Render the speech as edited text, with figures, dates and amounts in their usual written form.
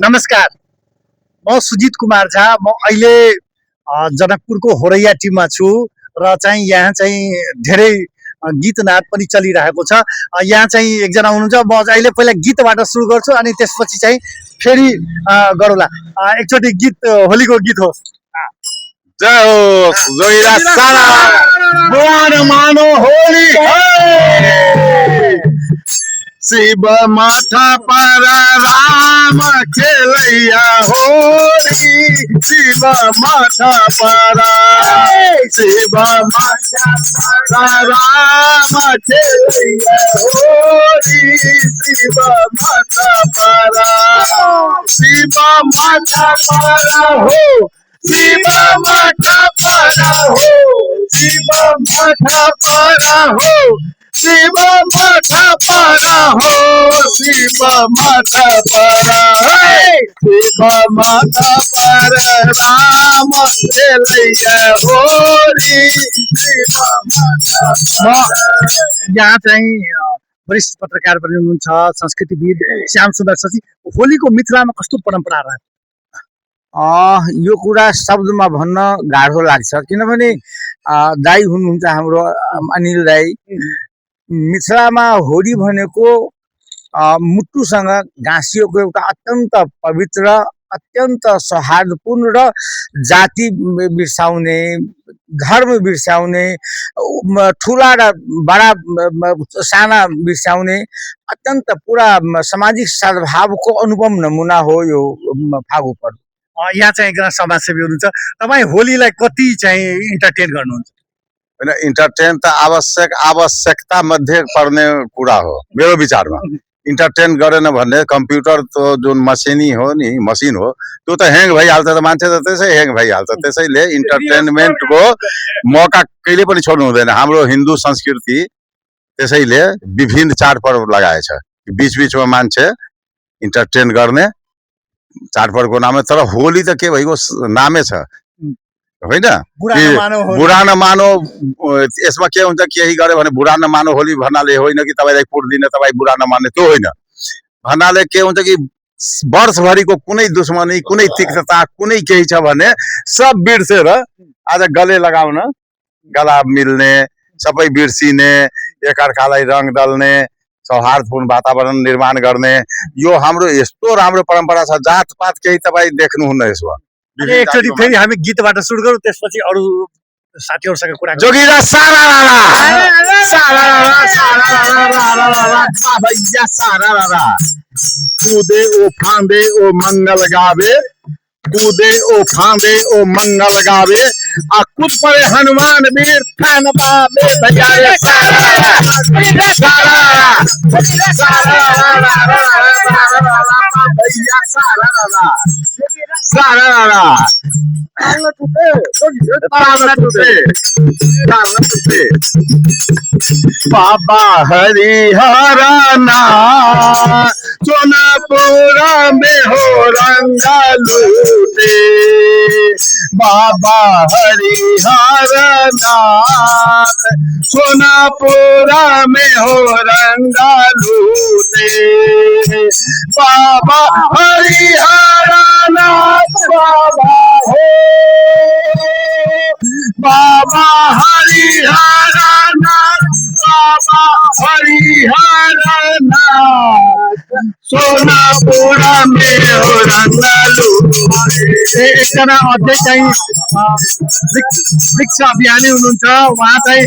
नमस्कार, म सुजित कुमार झा। म अहिले जनकपुरको होरैया टिममा छु र चाहिँ यहाँ चाहिँ धेरै गीतनाद पनि चलिरहेको छ। यहाँ चाहिँ एकजना हुनुहुन्छ, म अहिले पहिला गीतबाट सुरु गर्छु अनि त्यसपछि चाहिँ फेरि गरौँला। एकचोटि गीत, होलीको गीत हो। जय हो जोगिरा सारा बुआन मानो होली शिव माथा पर राम खेलैया होली शिव माथा पर शिव माथा पर राम खेलैया होली शिव माथा पर शिव माथा पर हो शिव माथा पर हो शिव माथा पर हो शिव माथा पर हो शिव माथा पर शिव माथा पर राम खेलैया होली शिव माथा। यहाँ चाहिँ वरिष्ठ पत्रकार पनि हुनुहुन्छ, संस्कृतिविद श्याम सुन्दर शशी। होलीको मिथिलामा कस्तो परम्परा रह्यो? यो कुरा शब्दमा भन्न गाह्रो लाग्छ, किनभने दाई हुनुहुन्छ हाम्रो अनिल दाई। मिथिलामा होली भनेको मुटुसँग गाँसिएको एउटा अत्यन्त पवित्र, अत्यन्त सौहार्दपूर्ण र जाति बिर्साउने, धर्म बिर्साउने, ठुला र बडा साना बिर्साउने अत्यन्त पुरा सामाजिक सद्भावको अनुपम नमुना हो यो फागु पर्व। यहाँ चाहिँ एकजना समाजसेवी हुनुहुन्छ, तपाईँ होलीलाई कति चाहिँ इन्टरटेन गर्नुहुन्छ? होइन, इन्टरटेन त आवश्यकता मध्ये पर्ने कुरा हो मेरो विचारमा। इन्टरटेन गरेन भने कम्प्युटर त जुन मसिनी हो नि, मसिन हो, त्यो त ह्याङ भइहाल्छ, त मान्छे त त्यसै ह्याङ भइहाल्छ। त्यसैले इन्टरटेनमेन्टको मौका कहिले पनि छोड्नु हुँदैन हाम्रो हिन्दू संस्कृति। त्यसैले विभिन्न चाडपर्व लगाएछ, बीच बीचमा मान्छे इन्टरटेन गर्ने चाडपर्वको नामै। तर होली त के भइगयो, नामै छ होइन, बुढा नमानो। यसमा के हुन्छ, केही गरे भने बुढा नमानो होली भन्नाले होइन कि तपाईँलाई कुट दिने, तपाईँ बुढा नमान्ने, त्यो होइन। भन्नाले के हुन्छ कि वर्षभरिको कुनै दुश्मनी, कुनै तिक्तता, कुनै केही छ भने सब बिर्सेर आज गले लगाउन, गला मिल्ने, सबै बिर्सिने, एकअर्कालाई रङ दल्ने, सौहार्दपूर्ण वातावरण निर्माण गर्ने, यो हाम्रो यस्तो राम्रो परम्परा छ। जातपात केही तपाईँ देख्नुहुन्न यसमा। एकचोटि फेरि हामी गीतबाट सुरु गरौँ, त्यसपछि अरू साथीहरूसँग कुरा गरौँ। जोगिरा सारा भैया सारा कूदे ओ फांदे ओ मंगल गावे, कूदे ओ फांदे ओ मंगल गावे, आ कूद पड़े हनुमान वीर थान बाबे भैया सारा भैया सारा बाबा हरिहरना सोनापुरा में हो रंगा लूटे, बाबा हरिहरना सोनापुरा में हो रंगा लूटे, बाबा हरिहरना बाबा हो, बाबा हरिहरना बाबा हरिहरना सोनापुरा में हो रंगा लूटे। एकजना अध्यक्ष चाहिँ वृक्ष अभियानी हुनुहुन्छ, उहाँ चाहिँ